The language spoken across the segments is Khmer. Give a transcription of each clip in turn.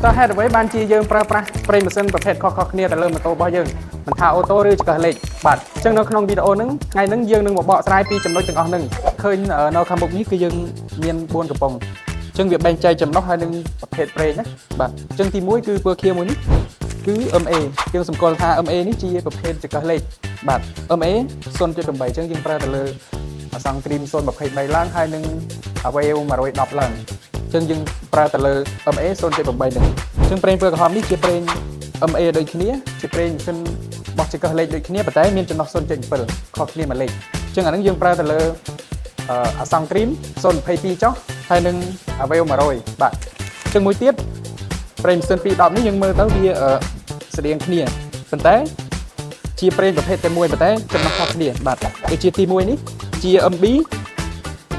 តើហេតុអ្វីបានជាយើងប្រើប្រាស់ប្រេងម៉ាស៊ីនប្រភេទខុសៗគ្នាទៅលើម៉ូតូរបស់យើងមិនថាអូតូឬចង្កឹះលេខបាទអញ្ចឹងនៅក្នុងវីដេអូហ្នឹងថ្ងៃហ្នឹងយើងនឹងមកបកស្រាយពីចំណុចទាំងអស់ហ្នឹងឃើញនៅខាងមុខនេះគឺយើងមាន4កំប៉ុងអញ្ចឹងវាបែងចែកចំណុះហើយនឹងប្រភេទប្រេងណាបាទអញ្ចឹងទី1គឺពណ៌ខៀវមួយនេះគឺ MA យើងសម្គាល់ថា MA នេះជាប្រភេទចង្កឹះលេខបាទ MA 0.8អញ្ចឹងយើងប្រើទៅលើអសង្គ្រីម0.23ឡើងហើយនឹង AVEO 110ឡើងអញ្ចឹងយើងប្រើទៅលើ MA 0.8ហ្នឹងអញ្ចឹងប្រេងពណ៌ក្រហមនេះជាប្រេង MA ដូចគ្នាជាប្រេងម៉ាស៊ីនរបស់ចង្កឹះលេខដូចគ្នាប៉ុន្តែមានចំណុះ0.7ខុសគ្នាមួយលេខអញ្ចឹងអាហ្នឹងយើងប្រើទៅលើអសង្គ្រីម0.22ចុះហើយនឹង AVEO 100បាទអញ្ចឹងមួយទៀតប្រេងម៉ាស៊ីន210នេះយើងមើលទៅវាស្តៀងគ្នាប៉ុន្តែជាប្រេងប្រភេទតែមួយប៉ុន្តែចំណុះខុសគ្នាបាទដូចជាទី1នេះជា MB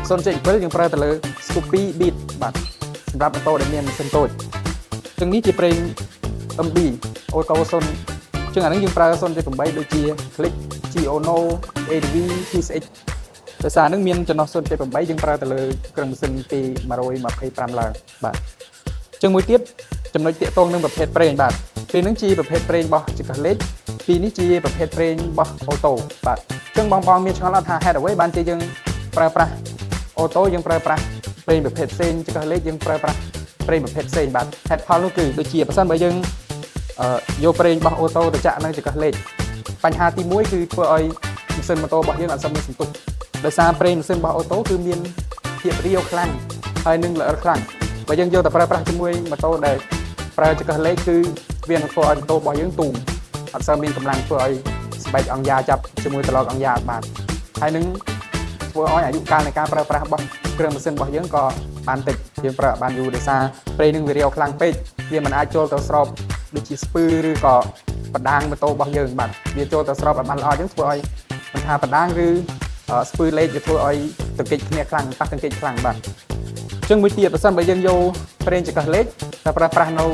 0.7យើងប្រើទៅលើ Scoopy Beat បាទសម្រាប់ម៉ូតូដែលមានម៉ាស៊ីនតូចចឹងនេះជាប្រេង MB Auto 0ចឹងអានេះយើងប្រើ0.8ដូចជា Click Giono ADV TSX ដោយសារនឹងមានចំណុះ0.8យើងប្រើទៅលើគ្រឿងម៉ាស៊ីនពី125ឡើងបាទចឹងមួយទៀតចំណុចតាកតងនឹងប្រភេទប្រេងបាទពេលហ្នឹងជាប្រភេទប្រេងរបស់ចង្កឹះលេខពីរនេះជាប្រភេទប្រេងរបស់អូតូបាទចឹងបងបងមានឆ្ងល់អត់ថាហេតុអ្វីបានជាយើងប្រើប្រាស់អូតូយើងប្រើប្រាស់ប្រេងប្រភេទផ្សេងចង្កឹះលេខយើងប្រើប្រាស់ប្រេងប្រភេទផ្សេងបាទហេតុផលនោះគឺដូចជាបើសិនបើយើងអឺយកប្រេងរបស់អូតូទៅចាក់នៅចង្កឹះលេខបញ្ហាទី1គឺធ្វើឲ្យម៉ាស៊ីនម៉ូតូរបស់យើងអត់សូវមានសន្ទុះដោយសារប្រេងម៉ាស៊ីនរបស់អូតូគឺមានភាពរាវខ្លាំងហើយនឹងល្អិតខ្លាំងបើយើងយកទៅប្រើប្រាស់ជាមួយម៉ូតូដែលប្រើចង្កឹះលេខគឺវានឹងធ្វើឲ្យម៉ូតូរបស់យើងទូងអត់សូវមានកម្លាំងធ្វើឲ្យស្បែកអង្គយ៉ាចាប់ជាមួយត្រឡោកអង្គយ៉ាអត់បានហើយនឹងធ្វើឲ្យអាយុកាលនៃការប្រើប្រាស់របស់គ្រឿងម៉ាស៊ីនរបស់យើងក៏បានតិចយើងប្រើបានយូរដោយសារប្រេងនឹងវារាវខ្លាំងពេកវាមិនអាចចូលទៅស្របដូចជាស្ពឺឬក៏បដាងម៉ូតូរបស់យើងបាទវាចូលទៅស្របឲ្យបានល្អអញ្ចឹងធ្វើឲ្យមិនថាបដាងឬស្ពឺលេខវាធ្វើឲ្យទង្គិចគ្នាខ្លាំងប៉ះទង្គិចខ្លាំងបាទអញ្ចឹងមួយទៀតបើសិនបើយើងយកប្រេងចង្កឹះលេខទៅប្រើប្រាស់នៅ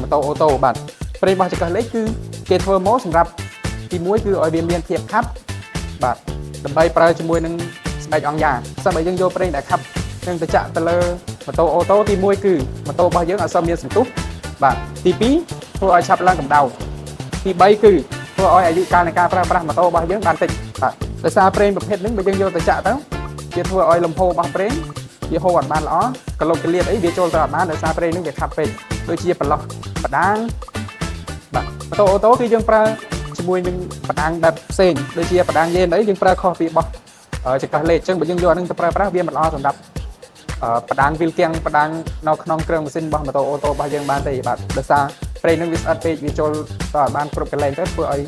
ម៉ូតូអូតូបាទប្រេងរបស់ចង្កឹះលេខគឺគេធ្វើមកសម្រាប់ទី1គឺឲ្យវាមានភាពខាប់បាទដើម្បីប្រើជាមួយនឹងស្បែកអង្គយ៉ាសិនបើយើងយកប្រេងដែលខាប់នឹងទៅចាក់ទៅលើម៉ូតូអូតូទី1គឺម៉ូតូរបស់យើងអត់សូវមានសន្ទុះបាទទី2ធ្វើឲ្យឆាប់ឡើងកម្ដៅទី3គឺធ្វើឲ្យអាយុកាលនៃការប្រើប្រាស់ម៉ូតូរបស់យើងបានតិចបាទដោយសារប្រេងប្រភេទហ្នឹងបើយើងយកទៅចាក់ទៅវាធ្វើឲ្យលំហូររបស់ប្រេងវាហូរអត់បានល្អកលុកកលៀតអីវាចូលទៅអត់បានដោយសារប្រេងហ្នឹងវាខាប់ពេកដូចជាប្រឡោះបដាងបាទម៉ូតូអូតូគឺយើងប្រើជាមួយនឹងបដាងបែបផ្សេងដូចជាបដាងយេនអីយើងប្រើខុសពីរបស់ចង្កឹះលេខអញ្ចឹងបើយើងយកអាហ្នឹងទៅប្រើប្រាស់វាមិនល្អសម្រាប់បដាងវីលគៀងបដាងនៅក្នុងគ្រឿងម៉ាស៊ីនរបស់ម៉ូតូអូតូរបស់យើងបានទេបាទដោយសារប្រេងហ្នឹងវាស្អិតពេកវាចូលទៅឲ្យបានគ្រប់កន្លែងទៅធ្វើឲ្យ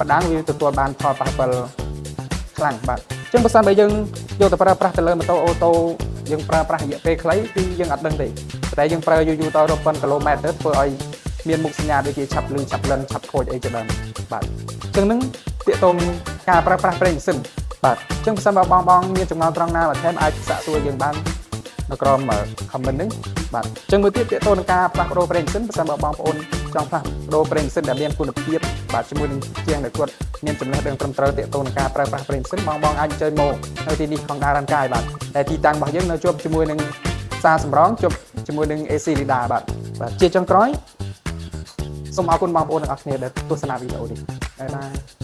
បដាងវាទទួលបានផលប៉ះពាល់ខ្លាំងបាទអញ្ចឹងបើសិនបើយើងយកទៅប្រើប្រាស់ទៅលើម៉ូតូអូតូយើងប្រើប្រាស់រយៈពេលខ្លីគឺយើងអត់ដឹងទេតែយើងប្រើយូរយូរទៅរាប់ពាន់គីឡូម៉ែត្រទៅធ្វើឲ្យមានមុខសញ្ញាដូចជាឆាប់លឺឆាប់លិនឆាប់ខូចអីជាដើមបាទអញ្ចឹងហ្នឹងទាក់ទងការប្រើប្រាស់ប្រេងម៉ាស៊ីនបាទអញ្ចឹងបើសិនបើបងបងមានចម្ងល់ត្រង់ណាបន្ថែមអាចសាកសួរយើងបាននៅក្រោម comment ហ្នឹងបាទអញ្ចឹងមួយទៀតទាក់ទងនឹងការផ្លាស់ប្ដូរប្រេងម៉ាស៊ីនបើសិនបើបងប្អូនចង់ផ្លាស់ប្ដូរប្រេងម៉ាស៊ីនដែលមានគុណភាពបាទជាមួយនឹងជាងដែលគាត់មានចំណេះដឹងត្រឹមត្រូវទាក់ទងនឹងការប្រើប្រាស់ប្រេងម៉ាស៊ីនបងបងអាចអញ្ជើញមកនៅទីនេះ Honda រានកាយបាទតែទីតាំងរបស់យើងនៅជាប់ជាមួយនឹងផ្សារសំរងជាប់ជាមួយនឹង AC Lida បាទបាទជាចុងក្រោយសូមអរគុណបងប្អូនទាំងអស់គ្នាដែលទស្សនាវីដេអូនេះbye bye.